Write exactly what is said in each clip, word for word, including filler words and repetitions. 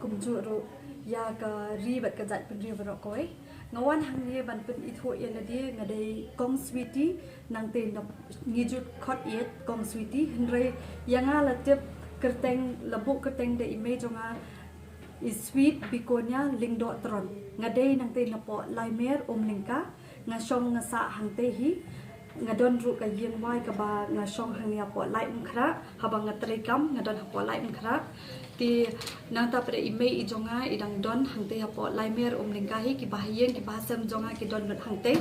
Kumjuh ruh ïa ka ri bad ka jaitbynriew baroh kawei. Nga wan hangne ban pynithuh ïa lade, nga dei Kong Sweety, nangta na ngi ju khot ïa Kong Sweety, hynrei ïa nga la tip kyrteng, la buh kyrteng da i mei jong nga, i Sweet Bikonia Lyngdoh Tron. Nga dei nangta na poh Laimer Umlyngka, nga shong nga sah hangta hi. Nga don ruh ka ïing wai kaba nga shong hangne hapoh Laitumkhrah, haba nga trei kam nga don hapoh Laitumkhrah. Te nangta pat i mei i jong nga i dang don hangta hapoh Laimer Umlyngka hi, kiba ha ïing kiba ha sem jong nga ki don lut hangta.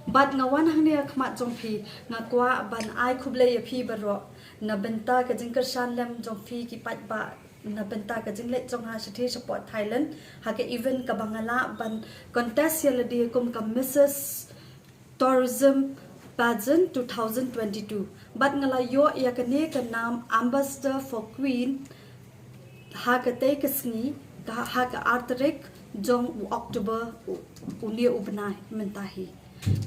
Bad nga wan hangne ha khmat jong phi, nga kwah ban ai khublei ïa phi baroh na bynta ka jingkyrshan lem jong phi ki paidbah, na bynta ka jingleit jong nga shathie shapoh Thailand ha ka event kaba nga lah ban contest ïa lade kum ka Missus Tourism Pageant two thousand twenty-two. Bad nga la ïoh ïa kane ka nam Ambassador for Queen ha katei ka sngi, ka, ha ka ar tarik jong u October, u, une u bnai mynta hi.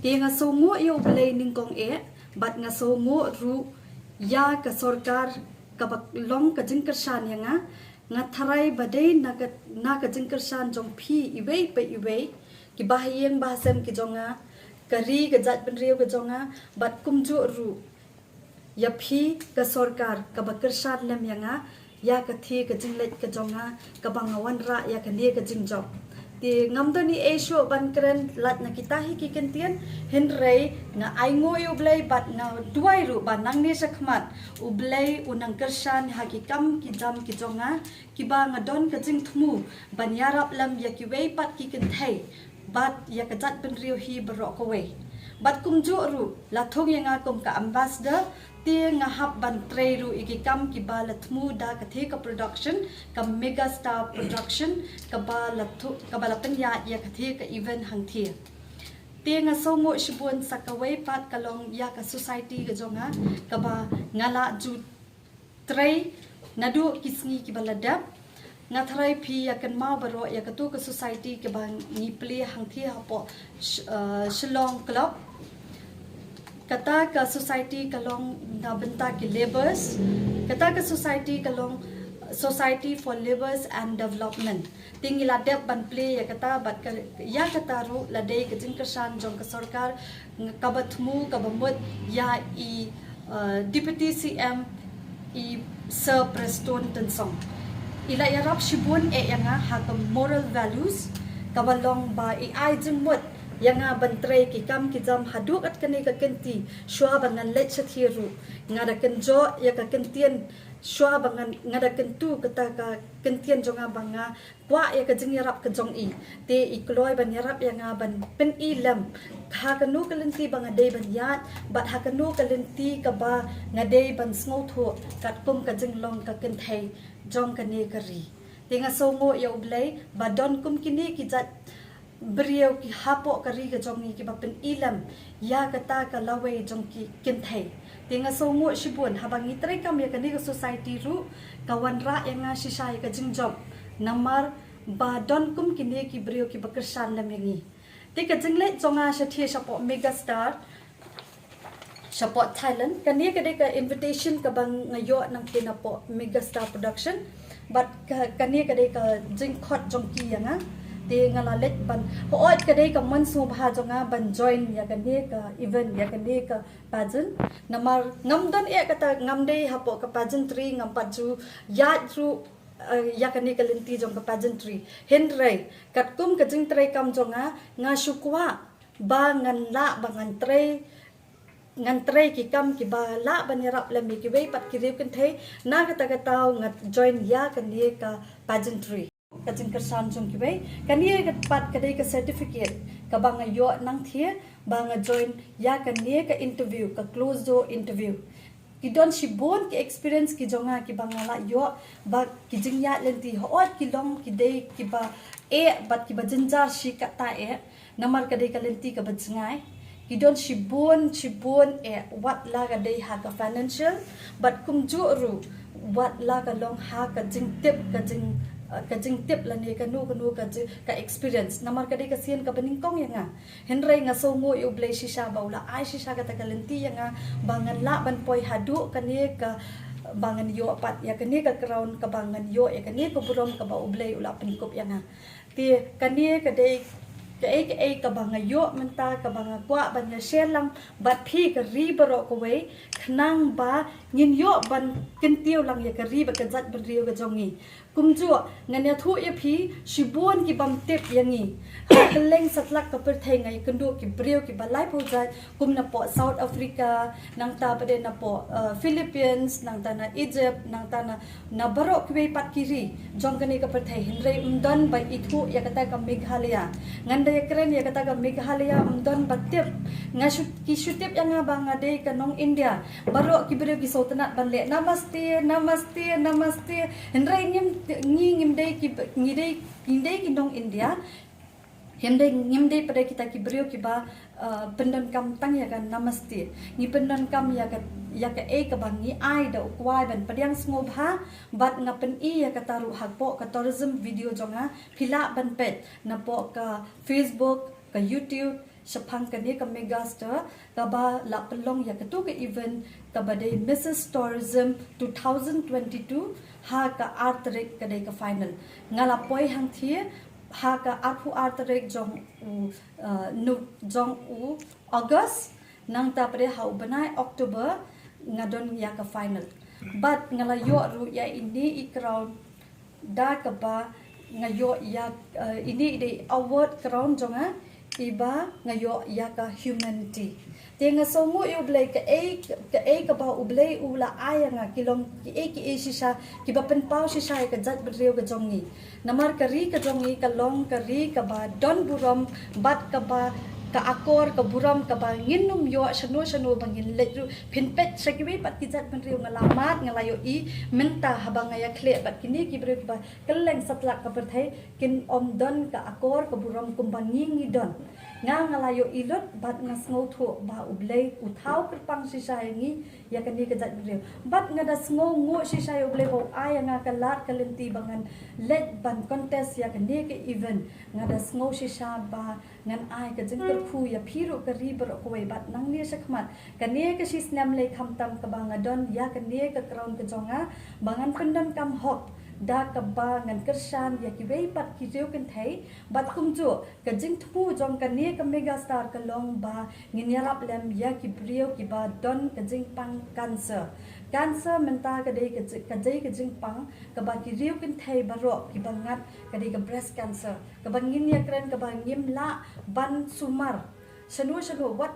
Te nga sngewnguh ïa U Blei nyngkong eh, bad nga sngewnguh ruh ïa ka sorkar kaba long ka jingkyrshan ïa nga. Nga tharai ba dei na ka, na ka jingkyrshan jong phi iwei pa iwei, kiba ha ïing ba ha sem ki jong nga, ka ri ka jaitbynriew ka jong nga, bad kumjuh ruh ïa phi ka sorkar kaba kyrshan lem ïa nga ïa ka thie ka jingleit ka jong nga kaba nga wanrah ïa kane ka jingjop. Te ngam don ei ei shuh ban kren lait na kita hi ki kyntien, hynrei nga ainguh ïa U Blei bad nga duwai ruh ba nangne shakhmat U Blei un nang kyrshan ha ki kam ki jam ki jong nga, kiba nga don ka jingthmu ban ïarap lem ïa kiwei pat ki kynthei bad ïa ka jaitbynriew hi baroh kawei. Bad kumjuh ruh la thung ïa nga kum ka ambassador, te nga hap ban trei ruh ïa ki kam kiba la thmu da katei ka production, ka Megastar Production, kaba la thu, kaba la pynïaid ïa katei ka event hangthie. Te nga sngewnguh shibun sa kawei pat ka long ïa ka society ka jong nga, kaba nga la ju trei naduh ki sngi kiba la dep. Nga tharai phi ïa kynmaw baroh ïa katu ka society kaba ngi plie hangthie hapoh Sh-, uh, Shillong Club. Kata ka society ka long na bynta ki labours. Kata ka society ka long Society for Labours and Development. Te ngi la dep ban plie ïa kata bad ka, ïa kata ruh la dei ka jingkyrshan jong ka sorkar, kaba thmu kaba mut ïa i, uh, Deputy C M, i Sir Prestone Tynsong. I la ïarap shibun eh ïa nga ha ka moral values, kaba long ba i ai jingmut ïa nga ban trei ki kam ki jam haduh kat kane ka kynti, shuwa ba ngan leit shathie ruh nga da kynjoh ïa ka kyntien, shuwa ba ngan, nga da kyntu kata ka kyntien jong nga ba nga kwah ïa ka jingïarap ka jong i. Te i kloi ban ïarap ïa nga ban pyni lem ha kano ka lynti ba nga dei ban ïaid bad ha kano ka lynti kaba nga dei ban sngewthuh katkum ka jinglong ka kynthei jong kane ka ri. Te nga sngewnguh ïa U Blei ba don kum kine ki jait briew ki hapoh ka ri ka jong ngi kiba pyni lem ïa kata ka lawei jong ki kynthei. Te nga sngewnguh shibun haba ngi trei kam ïa kane ka society ruh, ka wanrah ïa nga shisha ïa ka jingjop, namar ba don kum kine ki briew kiba kyrshan lem ïa ngi. Te ka jingleit jong nga shathie shapoh Megastar shapoh Thailand, kane ka dei ka invitation kaba nga ïoh nangta napoh Megastar Production. Bad ka, kane ka dei ka jingkhot jong ki ïa nga. Te nga la leit ban, hooid ka dei ka mon sngewbha jong nga ban join ïa kane ka event, ïa kane ka pageant. Namar ngam don eh kata, ngam dei hapoh ka pageantry, ngam pat ju ïaid ruh, eh, ïa kane ka lynti jong ka pageantry. Hynrei katkum ka jingtrei kam jong nga, nga shu kwah ba ngan lah ba ngan trei, ngan trei ki kam kiba lah ban ïarap lem ïa kiwei pat ki riew kynthei. Na kata ka daw nga join ïa kane ka pageantry. Ka jingkyrshan jong kiwei, kane ka pat ka dei ka certificate kaba nga ïoh nangthie ba nga join ïa kane ka interview, ka closed door interview. Ki don shibun ki experience ki jong nga kiba nga la ïoh, ba ki jingïaid lynti, hooid ki long ki dei kiba eh bad kiba jynjar shi katta eh, namar ka dei ka lynti kaba jngai. Ki don shibun, shibun eh, wat la ka dei ha ka financial, bad kumjuh ruh wat la ka long ha ka jingtip, ka jing, eh, ka jingtip lane kano kano ka jing, ka experience. Namar ka dei ka sien kaba nyngkong ïa nga. Hynrei nga sngewnguh ïa U Blei shisha ba u la ai shisha kata ka lynti ïa nga ba ngan lah ban poi haduh kane ka, ba ngan ïoh pat ïa kane ka crown, kaba ngan ïoh ïa kane ka burom kaba U Blei u la pynkup ïa nga. Te kane ka dei kaei kaei kaba nga ïoh mynta, kaba nga kwah ban ïa share lang bad phi ka ri baroh kawei, khnang ba ngin ïoh ban kyntiew lang ïa ka ri bad ka jaitbynriew ka jong ngi. Kumjuh ngan ïathuh ïa phi shibun ki bym tip ïa ngi. Ha kylleng satlak ka pyrthei nga ïakynduh ki briew kiba laiphew jait, kum napoh South Africa, nangta pat de napoh, uh, Philippines, nangta na Egypt, nangta na, na baroh kiwei pat ki ri jong kane ka pyrthei, hynrei ym don ba ithuh ïa kata ka Meghalaya. Ngan da ïakren ïa kata ka Meghalaya, ym don ba tip. Nga shu, ki shu tip ïa nga ba nga dei ka nong India. Baroh ki briew ki sngewtynnat ban leh namaste, namaste, namaste. Hynrei ngim, ngi ngim dei ki, ngi dei, ngi dei ki nong India. Ngim dei, ngim dei pat de kita ki briew kiba, uh, pyndonkam tang ïa ka namaste. Ngi pyndonkam ïa ka, ïa kaei kaba ngi ai da u kwai ban pdiang sngewbha, bad nga pyni ïa kata ruh hapoh ka tourism video jong nga, phi lah ban peit napoh ka Facebook, ka YouTube, shaphang kane ka Megastar, kaba la pynlong ïa katu ka event, kaba dei Missus Tourism two thousand twenty-two, ha ka ar tarik ka dei ka final. Nga la poi hangthie ha ka arphew ar tarik jong u, uh, nu, jong u August, nangta pat de ha u bnai October nga don ïa ka final. Bad nga la ïoh ruh ïa ine i crown, da kaba nga ïoh ïa, uh, ine i dei award crown jong nga, iba nga ïoh ïa ka humanity. Te nga sngewnguh ïa U Blei, kaei, kaei kaba U Blei u la ai ïa nga ki long kiei kiei shisha, kiba pynpaw shisha ïa ka jaitbynriew ka jong ngi. Namar ka ri ka jong ngi ka long ka ri kaba don burom, bad kaba ka akor ka burom kaba ngin ym ïoh shano shano ba ngin leit ruh. Phin peit sha kiwei pat ki jaitbynriew, nga la mad, nga la ïohi mynta haba nga ïakhleh bad kine ki briew kiba kylleng satlak ka pyrthei, kin ym don ka akor ka burom kumba ngi ngi don. Nga, nga la ïohi lut bad nga sngewthuh ba U Blei u thaw kyrpang shisha ïa ngi, ïa kane ka jaitbynriew. Bad nga da sngewnguh shisha ïa U Blei ba u ai ïa nga ka lad ka lynti ba ngan leit ban contest ïa kane ka event. Nga da sngew shisha ba ngan ai ka jingkyrkhu ïa phi ruh ka ri baroh kawei, bad nangne shakhmat kane ka shisnem lei khamtam kaba nga don ïa kane ka crown ka jong nga, ba ngan pyndonkam hok da kaba ngan kyrshan ïa kiwei pat ki riew kynthei. Bad kumjuh ka jingthmu jong kane ka Megastar ka long ba ngin ïarap lem ïa ki briew kiba don ka jingpang cancer. Cancer mynta ka dei ka ji-, ka dei ka jingpang kaba ki riew kynthei baroh kiba ngat, ka dei ka breast cancer, kaba ngin ïakren kaba ngim lah ban sumar shano shano. Wat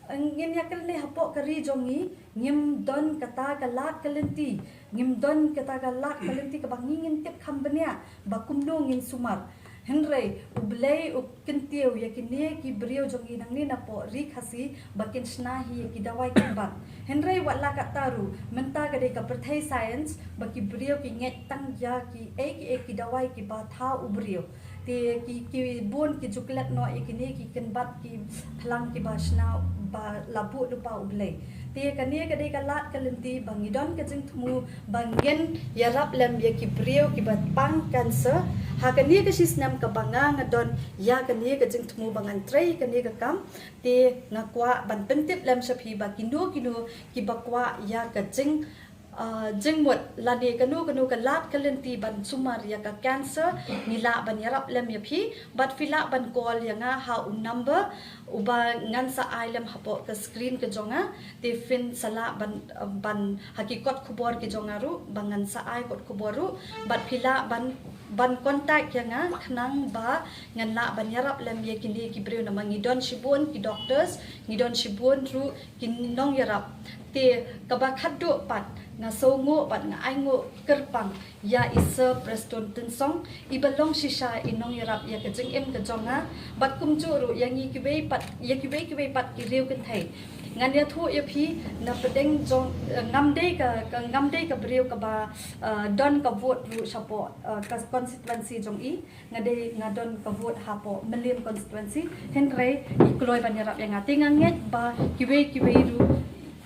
ngin ïakren ne hapoh ka ri jong ngi, ngim don kata ka lad ka lynti, ngim don kata ka lad ka lynti kaba ngi ngin tip kham bniah ba kumno ngin sumar. Hynrei U Blei u kyntiew ïa kine ki briew jong ngi nangne napoh ri Khasi ba kin shna hi ïa ki dawai kynbat. Hynrei wat la katta ruh, mynta ka dei ka pyrthei science ba ki briew ki ngeit tang ïa kiei kiei ki dawai kiba thaw u briew. Te ki, ki bun ki ju klet noh ïa kine ki kynbat ki phlang kiba shna ba la buh lypa U Blei. Te kane ka dei ka lad ka lynti ba ngi don ka jingthmu ba ngin ïarap lem ïa ki briew kiba pang cancer. Ha kane ka shisnem kaba nga nga don ïa kane ka jingthmu ba ngan trei kane ka kam. Te nga kwah ban pyntip lem sha phi ba kino kino kiba kwah ïa ka jing, ah, jingmut lane kano kano ka lad ka lynti ban sumar ïa ka cancer, ngi lah ban ïarap lem ïa phi. Bad phi lah ban call ïa nga ha u number uba ngan sa ai lem hapoh ka screen ka jong nga. Te phin sa lah ban, ban ha ki kot khubor ki jong nga ruh ba ngan sa ai kot khubor ruh. Bad phi lah ban, ban contact ïa nga khnang ba ngan lah ban ïarap lem ïa kine ki briew, namar ngi don shibun ki doctors, ngi don shibun ruh ki nongïarap. Te kaba khatduh pat, nga sngewnguh bad nga ainguh kyrpang ïa i Sir Prestone Tynsong, iba long shisha i nongïarap ïa ka jingim ka jong nga. Bad kumjuh ruh ïa ngi kiwei pat, ïa kiwei kiwei pat ki riew kynthei. Ngan ïathuh ïa phi, na pdeng jong, eh, ngam dei ka, ka, ngam dei ka briew kaba, eh, don ka vote ruh shapoh, eh, ka constituency jong i. Nga dei, nga don ka vote hapoh Mylliem constituency. Hynrei i kloi ban ïarap ïa nga. Te nga ngeit ba kiwei kiwei ruh,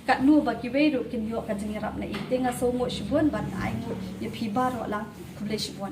katno ba kiwei ruh kin ïoh ka jingïarap na i. Te nga sngewnguh shibun bad nga ainguh ïa phi baroh lang. Khublei shibun.